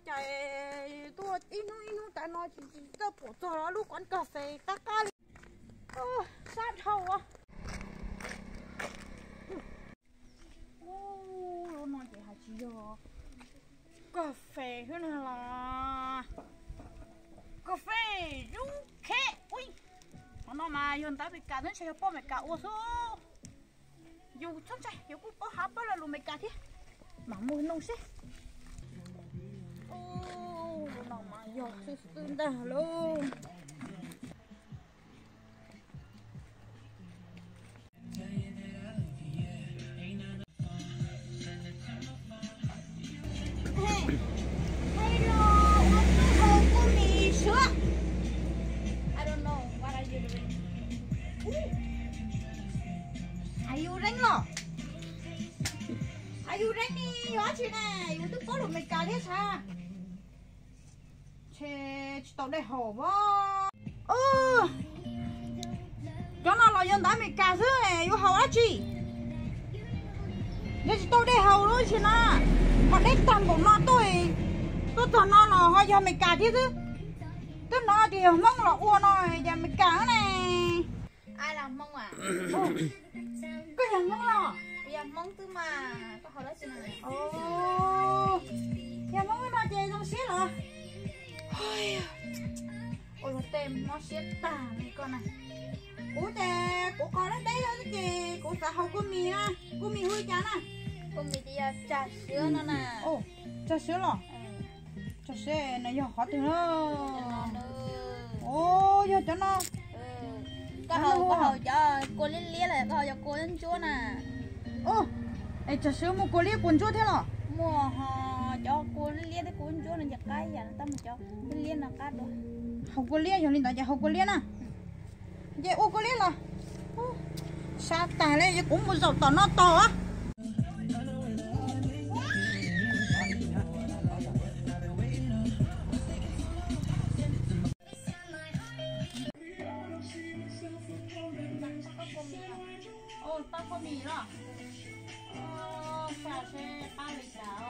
Cas tuaj ib hnub ib hnub tas no tsis txawj pom txog lub quán cà phê qab qab li. Sab dhau. Lub no ces hais tsis yog cà phê xwb no los cà phê Zub Kheb. Ui, qhov no mas yog ntawv Amelikas xwb, ntshe yog poj Amelikas ua xwb. Yus txhob ntshai, yus kuj paub hab pab lo lus Amelikas thiab. Mam mus nug seb. Ub, no mas yog xwb xwb ntag lauj. Hello, ua tus hau kua mis sua. I don't know what are you doing. Are you ready los? Are you ready ni, yog dab tsi na, yus twb paub lus Amelikas thiab sas. Tsis tau dej haus as. Cov no los yog ntawv Amelikas xwb, yuav haus dab tsi? Yog tsis tau dej haus lub tsis no, ho deb tag npaum no tuaj, tuaj txog no los ho yog Amelikas thiab xwb. Twb hnov tias yog Hmoob los ua no, yog Amelikas ne. Koj yog Hmoob los? Yog Hmoob xwb mas, koj haus dab tsi na? Yog Hmoob no ces zoo siab los? Ua luag tej mob siab tag li koj na. Kuv ces kuv qhov deb deb xwb ces kuv xav haus kua mis na, kua mis hu li cas na? Kua mis ces yog tsag sua no na. Tsag sua los? Tsag sua no yog qhov twg na? Os, yog cov no. Koj haus, koj haus cov kua liab liab los koj haus cov kua ntsuab na? Es tsag sua muaj kua liab kua ntsuab thiab los? Muaj, ho cov kua liab liab thiab kua ntsuab no ces qab ib yam, tab sis cov liab liab no qab dua. Haus kua liab, yog li ntawd ces haus kua liab na. Ces ua kua liab los. Sab tag li, ces kuv mus zaum tom no tos. Tau kua mis los? Xav seb qab li cas.